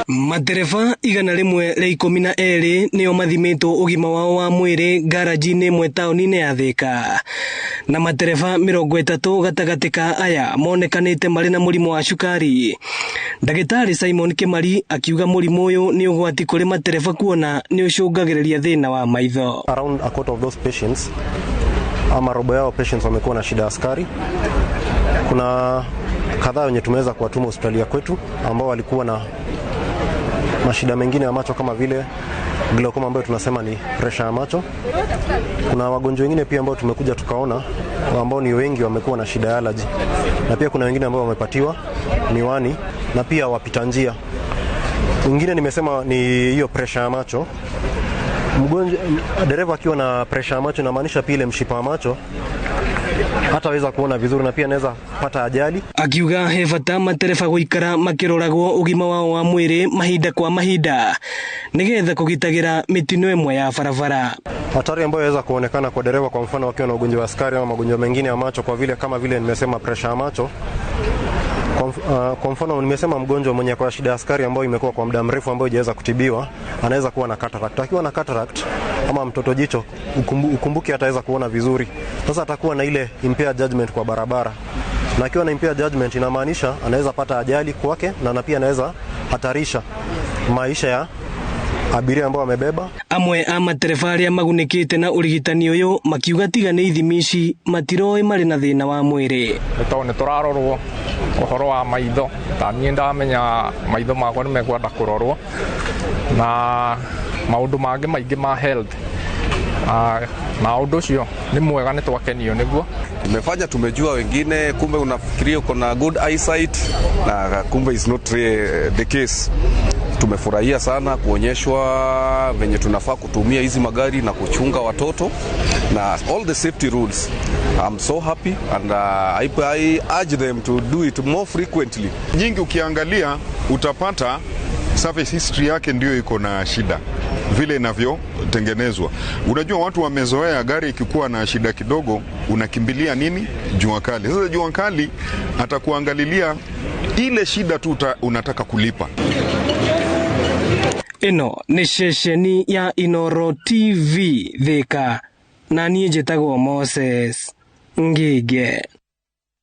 Matereba 112 nĩo mathimĩtwo ũgima wao wa mwĩrĩ ngaraji-inĩ ĩmwe taũni-inĩ ya Thika, na matereba 30 gatagatĩ ka aya monekanĩte marĩ na mũrimũ wa cukari. Ndagĩtarĩ Simon Kimari akiuga mũrimũ ũyũ nĩ ũgwati kũrĩ matereba kuona nĩ ũcũngagĩrĩria thĩna wa maitho. Around a quarter of those patients ama robo yao patients wamekuwa na shida ya sukari. Kuna kadhaa wenye tumeweza kuwatuma hospitali ya kwetu ambao walikuwa na mashida mengine ya macho kama vile glaucoma ambayo tunasema ni pressure ya macho. Kuna wagonjwa wengine pia ambao tumekuja tukaona ambao ni wengi wamekuwa na shida ya allergy, na pia kuna wengine ambao wamepatiwa miwani na pia wapita njia. Wengine nimesema ni hiyo pressure ya macho. Mgonjwa dereva akiwa na pressure ya macho inamaanisha pia ile mshipa wa macho hataweza kuona vizuri na pia anaweza pata ajali. Akiuga he bata matereba guikara makiroragwo ugima wao wa mwĩrĩ mahinda kwa mahinda nigetha kugitagira mitino ĩmwe ya barabara. Hatari ambayo inaweza kuonekana kwa dereva, kwa mfano wakiwa na ugonjwa wa sukari ama magonjwa mengine ya macho, kwa vile kama vile nimesema pressure ya macho. Kwa mfano nimesema mgonjwa mwenye kwa shida ya sukari ambayo imekuwa kwa muda mrefu ambayo haijaweza kutibiwa anaweza kuwa na cataract. Akiwa na cataract ama mtoto jicho, ukumbuke ataweza kuona vizuri. Sasa atakuwa na ile impaired judgment kwa barabara. Na akiwa na impaired judgment inamaanisha anaweza pata ajali kwake na pia anaweza hatarisha maisha ya abiria ambao wamebeba. Amwe a matereba arĩa magunĩkĩte na ũrigitani ũyũ makiuga tiga nĩ ithimi ici matiroĩ marĩ na thĩna wa mwĩrĩ. Nĩ tondũ nĩ tũrarorwo ũhoro wa maitho, ta niĩ ndamenya maitho makwa nĩ mekwenda kũrorwo na maũndũ mangĩ maingĩ ma health. Na ũndũ ũcio nĩ mwega, nĩ twakenio nĩguo. Imefanya tumejua wengine, kumbe unafikiria uko na good eyesight na kumbe is not the case. Tumefurahia sana kuonyeshwa venye tunafaa kutumia hizi magari na kuchunga watoto na all the safety rules. I'm so happy and I urge them to do it more frequently. Nyingi ukiangalia utapata service history yake ndio iko na shida vile inavyotengenezwa. Unajua watu wamezoea gari ikikuwa na shida kidogo unakimbilia nini? Jua kali. Sasa jua kali atakuangalilia ile shida tu unataka kulipa. Ĩno nĩ ceceni ya Inooro TV Thika, na niĩ njĩtagwo Moses Ngige.